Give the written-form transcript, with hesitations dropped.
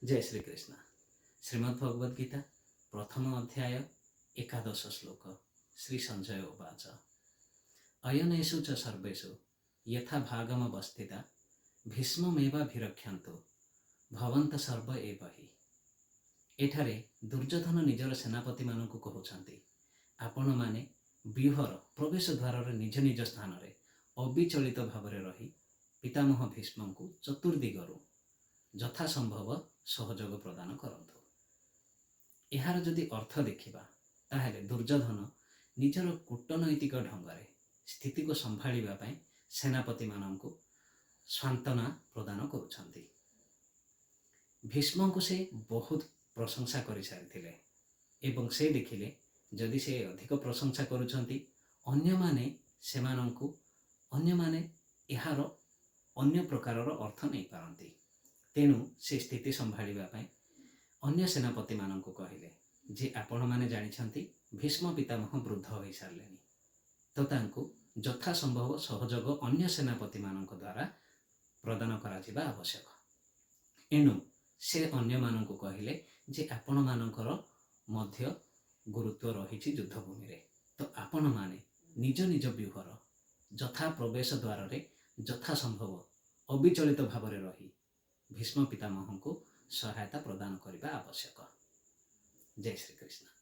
ଜୟ ଶ୍ରୀକୃଷ୍ଣ। ଶ୍ରୀମଦ୍ ଭଗବଦ ଗୀତା, ପ୍ରଥମ ଅଧ୍ୟାୟ, ଏକାଦଶ ଶ୍ଲୋକ। ଶ୍ରୀ ସଞ୍ଜୟ ଉବାଚ, ଅୟନେଷୁ ଚ ସର୍ବେଷୁ ଯଥା ଭାଗମବସ୍ଥିତା ଭୀଷ୍ମମେବାଭିରକ୍ଷନ୍ତୁ ଭବନ୍ତ ସର୍ବ ଏବ ହି। ଏଠାରେ ଦୁର୍ଯ୍ୟୋଧନ ନିଜର ସେନାପତିମାନଙ୍କୁ କହୁଛନ୍ତି, ଆପଣମାନେ ବ୍ୟୁହର ପ୍ରବେଶ ଦ୍ୱାରରେ ନିଜ ନିଜ ସ୍ଥାନରେ ଅବିଚଳିତ ଭାବରେ ରହି ପିତାମହ ଭୀଷ୍ମଙ୍କୁ ଚତୁର୍ଦିଗରୁ ଯଥାସମ୍ଭବ ସହଯୋଗ ପ୍ରଦାନ କରନ୍ତୁ। ଏହାର ଯଦି ଅର୍ଥ ଦେଖିବା, ତାହେଲେ ଦୁର୍ଯ୍ୟୋଧନ ନିଜର କୂଟନୈତିକ ଢଙ୍ଗରେ ସ୍ଥିତିକୁ ସମ୍ଭାଳିବା ପାଇଁ ସେନାପତିମାନଙ୍କୁ ସାନ୍ତ୍ୱନା ପ୍ରଦାନ କରୁଛନ୍ତି। ଭୀଷ୍ମଙ୍କୁ ସେ ବହୁତ ପ୍ରଶଂସା କରିସାରିଥିଲେ ଏବଂ ସେ ଦେଖିଲେ, ଯଦି ସେ ଅଧିକ ପ୍ରଶଂସା କରୁଛନ୍ତି, ଅନ୍ୟମାନେ ଏହାର ଅନ୍ୟ ପ୍ରକାରର ଅର୍ଥ ନେଇପାରନ୍ତି। ତେଣୁ ସେ ସ୍ଥିତି ସମ୍ଭାଳିବା ପାଇଁ ଅନ୍ୟ ସେନାପତିମାନଙ୍କୁ କହିଲେ ଯେ ଆପଣମାନେ ଜାଣିଛନ୍ତି, ଭୀଷ୍ମ ପିତାମହ ବୃଦ୍ଧ ହୋଇସାରିଲେଣି, ତ ତାଙ୍କୁ ଯଥାସମ୍ଭବ ସହଯୋଗ ଅନ୍ୟ ସେନାପତିମାନଙ୍କ ଦ୍ୱାରା ପ୍ରଦାନ କରାଯିବା ଆବଶ୍ୟକ। ଏଣୁ ସେ ଅନ୍ୟମାନଙ୍କୁ କହିଲେ ଯେ ଆପଣମାନଙ୍କର ମଧ୍ୟ ଗୁରୁତ୍ୱ ରହିଛି ଯୁଦ୍ଧଭୂମିରେ, ତ ଆପଣମାନେ ନିଜ ନିଜ ବ୍ୟୁହର ଯଥା ପ୍ରବେଶ ଦ୍ୱାରରେ ଯଥାସମ୍ଭବ ଅବିଚଳିତ ଭାବରେ ରହି ଭୀଷ୍ମ ପିତାମହଙ୍କୁ ସହାୟତା ପ୍ରଦାନ କରିବା ଆବଶ୍ୟକ। ଜୟ ଶ୍ରୀକୃଷ୍ଣ।